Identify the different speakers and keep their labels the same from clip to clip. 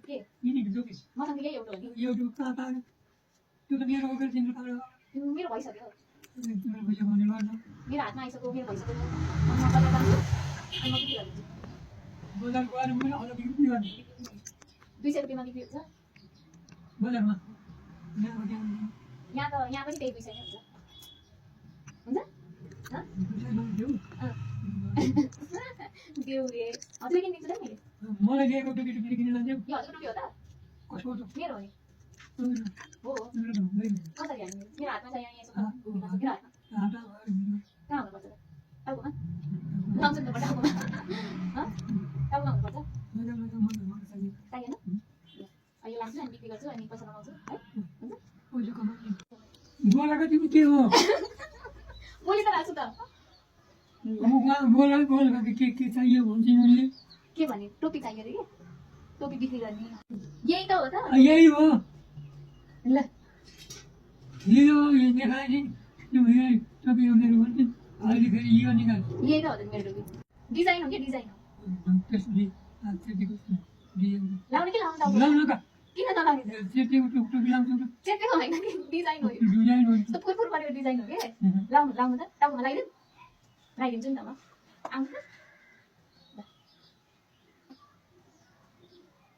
Speaker 1: के मसँग यही एउटा हो नि मेरो भइसक्यो मेरो हातमा आइसक्यो मेरो भइसक्यो म बजार जान्छु अनि म बिक्री गर्छु 200 रुपियाँमा बिक्री हुन्छ यहाँ पनि त्यही 200 नै हुन्छ देउले हजुर किनिदिन्छु त मैले
Speaker 2: मलाई दिएको टोपी किन लान्छौ
Speaker 1: यो हजुर टोपी हो त
Speaker 2: कसको हो
Speaker 1: मेरो हो नि हो कसरी हाल्ने मेरो हातमा छ यहाँ यसो मेरो हातमा कहाँ हुनुपर्छ टाउकोमा लाउँछु नि त टाउकोमा टाउकोमा हुनुपर्छ चाहिएन यो लान्छु अनि बिक्री गर्छु अनि पैसा कमाउँछु है हुन्छ
Speaker 2: बोलाको तिमी के हो
Speaker 1: बोली त राख्छु त
Speaker 2: बोला के चाहियो भन्छ उनले
Speaker 1: के भने टोपी चाहियो अरे के टोपी बिक्री गर्ने यही त हो त
Speaker 2: यही हो
Speaker 1: ल
Speaker 2: यो देखाए नि टोपी मेरो भन्छ अहिले फेरि यो निकाल
Speaker 1: यही त हो त मेरो टोपी डिजाइन हो कि डिजाइन हो
Speaker 2: त्यसले त्यतिको डिजाइन
Speaker 1: लाउने कि लाउनु त
Speaker 2: लाउनु का
Speaker 1: किन नलाउने
Speaker 2: त्यतिको टोपी लाउँछु त
Speaker 1: चेपेको होइन कि डिजाइन हो यो
Speaker 2: डिजाइन हो
Speaker 1: त फुरफुर परेको डिजाइन हो के लाउनु त टाउकोमा लगाइदिन्छु नि त म आउँछु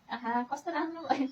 Speaker 1: आहा कस्तो राम्रो भयो